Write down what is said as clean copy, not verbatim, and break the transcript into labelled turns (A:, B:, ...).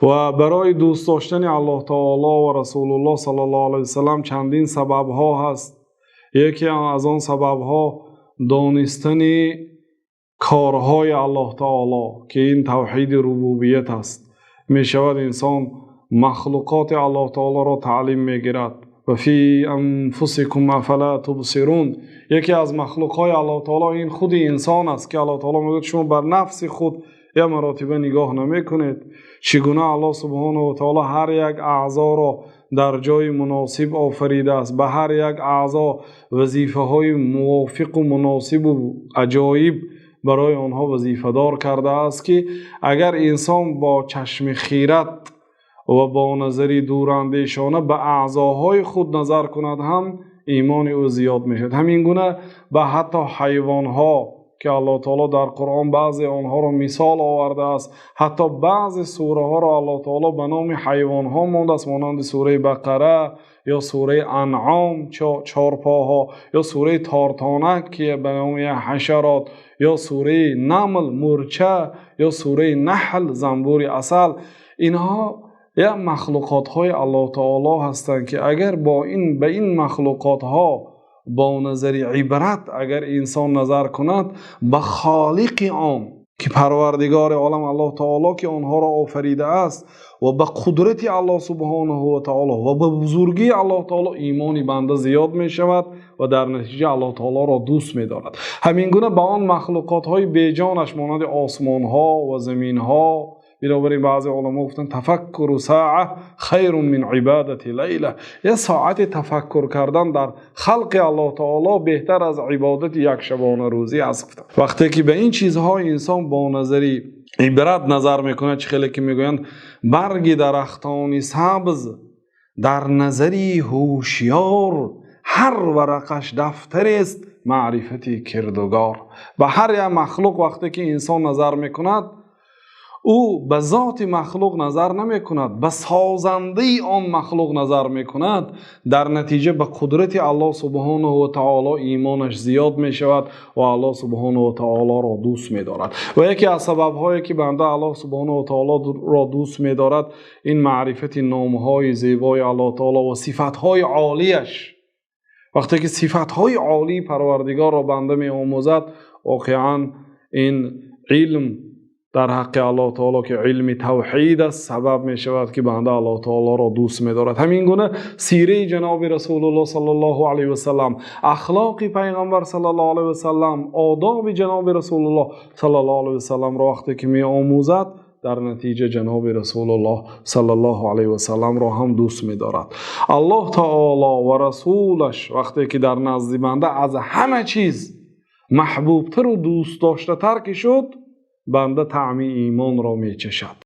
A: Ва барои дӯст доштани Аллоҳи таъоло ва Расулуллоҳ саллаллоҳу алайҳи васаллам чандин сабабҳо ҳаст. Яке аз он сабабҳо донистани корҳои Аллоҳи таъоло, ки ин тавҳиди рубубият аст. Мешавад инсон махлуқоти Аллоҳи таъолоро таълим мегирад. Ва фӣ анфусикум афало тубсирун. Яке аз махлуқҳои Аллоҳи таъоло ин худи инсон аст, ки Аллоҳи таъоло мегӯяд: шумо бар нафси худ як мартаба нигоҳ намекунед? Чӣ гуна Аллоҳи субҳонаҳу ва таъоло ҳар як аъзоро дар ҷои мувофиқ офаридааст, ба ҳар як аъзо вазифаҳои мувофиқ ва мувофиқ ва аҷоиб барои онҳо вазифадор кардааст, ки агар инсон бо чашми хирад ва бо назари дурандешона ба аъзоҳои худ назар кунад ҳам имони ӯ зиёд мешавад. Ҳамингуна ба ҳатто ҳайвонҳо, ки Аллоҳи таъоло дар Қуръон баъзе онҳоро мисол овардааст, ҳатто баъзе сураҳоро Аллоҳи таъоло ба номи ҳайвонҳо мондааст, монанди сураи Бақара ё сураи Анъом, чорпоҳо, ё сураи Тортанак, ки ба номи ҳашарот, ё сураи Намл, мӯрча, ё сураи Наҳл, занбӯри асал. Инҳо як махлуқотҳои Аллоҳи таъоло ҳастанд, ки агар бо ин, ба ин махлуқотҳо бо назари ибрат агар инсон назар кунад, ба Холиқи он, ки Парвардигори олам Аллоҳи таъоло, ки онҳоро офаридааст, ва ба қудрати Аллоҳи субҳонаҳу ва таъоло ва ба бузургии Аллоҳи таъоло имони банда зиёд мешавад ва дар натиҷа Аллоҳи таъолоро дӯст медорад. Ҳамингуна ба он махлуқотҳои беҷонаш монанди осмонҳо ва заминҳо. Бинобар ин баъзе уламо гуфтанд: тафаккури соат хайрун мин ибодати лайла. Як соат тафаккур кардан дар халқи Аллоҳи таъоло беҳтар аз ибодати як шабонарӯзӣ аст. Вақте ки ба ин чизҳо инсон бо назари ибрат назар мекунад, чӣ хеле ки мегӯянд: барги дарахтони сабз дар назари ҳушёр, ҳар варақаш дафтаре аст маърифати кирдгор. Ба ҳар як махлуқ вақте ки инсон назар мекунад, ӯ ба зоти махлуқ назар намекунад, ба созандаи он махлуқ назар мекунад. Дар натиҷа ба қудрати Аллоҳи субҳонаҳу ва таъоло имонаш зиёд мешавад ва Аллоҳи субҳонаҳу ва таъолоро дӯст медорад. Ва яке аз сабабҳое ки банда Аллоҳи субҳонаҳу ва таъолоро дӯст медорад, ин маърифати номҳои зебои Аллоҳи таъоло ва сифатҳои олияш. Вақте ки сифатҳои олии Парвардигорро банда меомӯзад, воқеан ин илм дар ҳаққи Аллоҳи таъоло, ки илми тавҳид аст, сабаб мешавад ки банда Аллоҳи таъолоро дӯст медорад. Ҳамингуна сирати ҷаноби Расулуллоҳ саллаллоҳу алайҳи васаллам, ахлоқи Паёмбар саллаллоҳу алайҳи васаллам, одоби ҷаноби Расулуллоҳ саллаллоҳу алайҳи васалламро вақте ки меомӯзад, дар натиҷа ҷаноби Расулуллоҳ саллаллоҳу алайҳи васалламро ҳам дӯст медорад. Аллоҳи таъоло ва Расулаш вақте ки дар назди банда аз ҳама чиз маҳбубтар ва дӯстдоштатар ки шуд, банда таъми имонро мечашад.